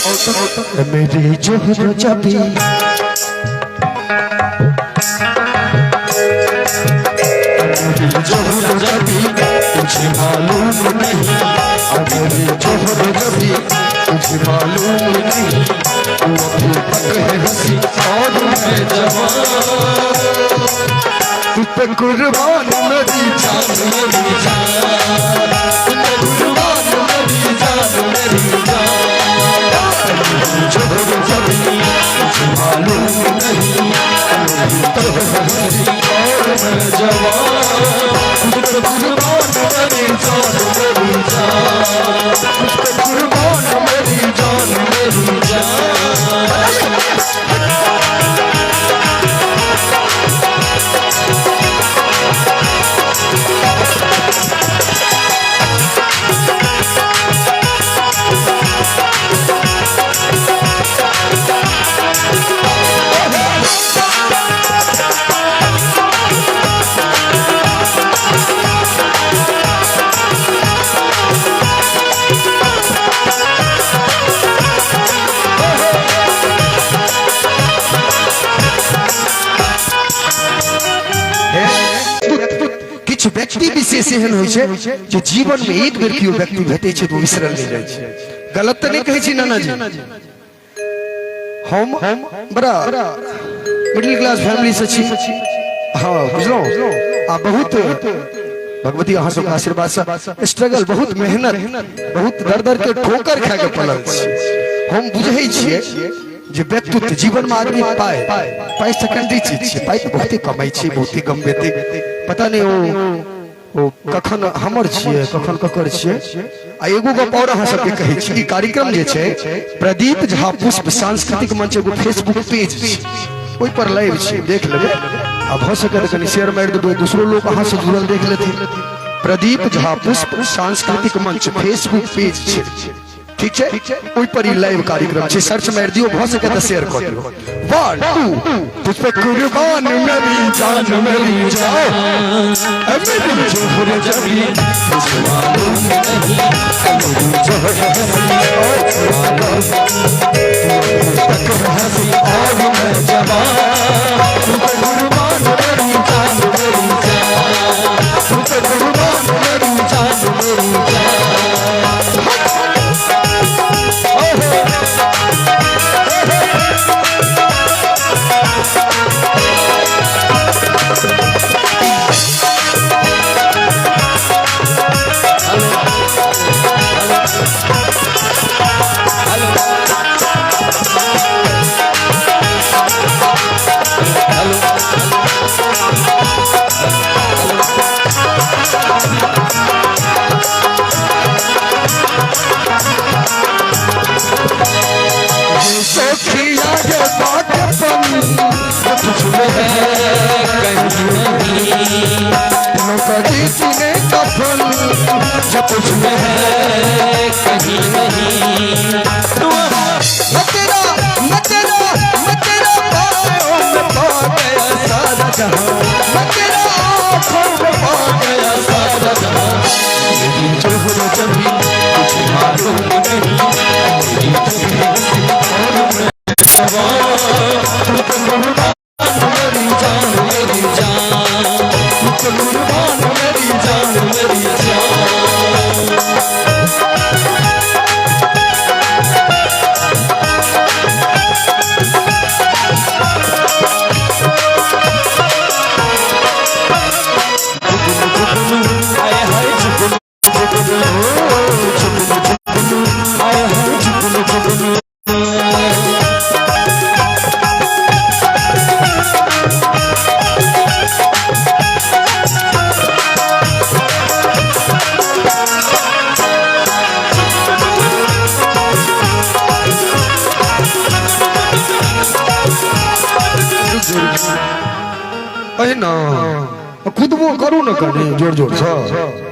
मेरी जोहर जबी मेरी जोहर जबी तुझे मालूम नहीं, मेरी जोहर जबी तुझे मालूम नहीं, तू अभी तक है हंसी और मैं जवान, तू पे कुर्बान मेरी जान मेरी जान, तू पे कुर्बान मेरी जान मेरी जान, मेरी जोहर जबी तुझे मालूम नहीं, अभी तक है हंसी और मैं जवान, तुझ पे कुर्बान मेरी जान मेरी जान, तुझ पे कुर्बान मेरी जान मेरी जान। किछु व्यक्ति विशेष एहन होइ छै जे जीवन में एक बेर केओ व्यक्ति भेटै छै तऽ ओ बिसरल नहि जाइ छै। गलत तऽ नहि कहै छी नाना जी? हम बड़ा मिडिल क्लास फैमिली से छी, हाँ बुझलहुँ, आ बहुत भगवती अहाँ सबके आशीर्वाद से स्ट्रगल, बहुत मेहनत, बहुत दर दर के ठोकर खा के पलल छी। हम बुझै छियै जे व्यक्तित्व जीवन में आदमी पाए पाइ सेकेंडरी चीज छै, पाइ तऽ बहुते कमाइ छै, बहुते गमबेतै, पता नहि ओ कखन हमर छियै कखन ककर छियै। आ एगो गप और अहाँ सबके कहै छी, ई कार्यक्रम जे छै प्रदीप झा पुष्प सांस्कृतिक मंच एगो फेसबुक पेज छै, ओहि पर लाइव छै, देख लेबै, आ भऽ सकै तऽ कनि शेयर मारि देबै, दोसरो लोक अहाँ से जुड़ल देख लेथिन। प्रदीप झा पुष्प सांस्कृतिक मंच फेसबुक पेज छै, ठीक छै, ओहि पर ई लाइव कार्यक्रम छै, सर्च मारि दियौ, भऽ सकै तऽ शेयर कऽ दियौ। 1 2 तुझ पे कुर्बान मेरी जान मेरी जान, मेरी जोहर जबी तुझे मालूम नहीं, मेरी जोहर जबी तक हंसी और मैं जवान, तू पे कुर्बान मेरी जान मेरी जान, तू पे कुर्बान मेरी जान मेरी जान। सखिया के बागपन तुझ में है कहीं नहीं, नौकरी तूने कफन जब तुझ में है कहीं नहीं, तू मैं तेरा मैं तेरा मैं तेरा पाँव में पा गया सारा जहां, मैं तेरा आँखों में पा गया सारा जहां, मेरी जोहर जबी तुझे मालूम नहीं, मेरी जोहर और मैं जवान, तू तो कुर्बान मेरी जान मेरी जान, तू तो कुर्बान मेरी जान मेरी जान। हाय हाय जुगनू जुगनू जुगनू जुगनू हाय हाय जुगनू जुगनू। अहिना कुदबो करू ने कनि जोर जोर से।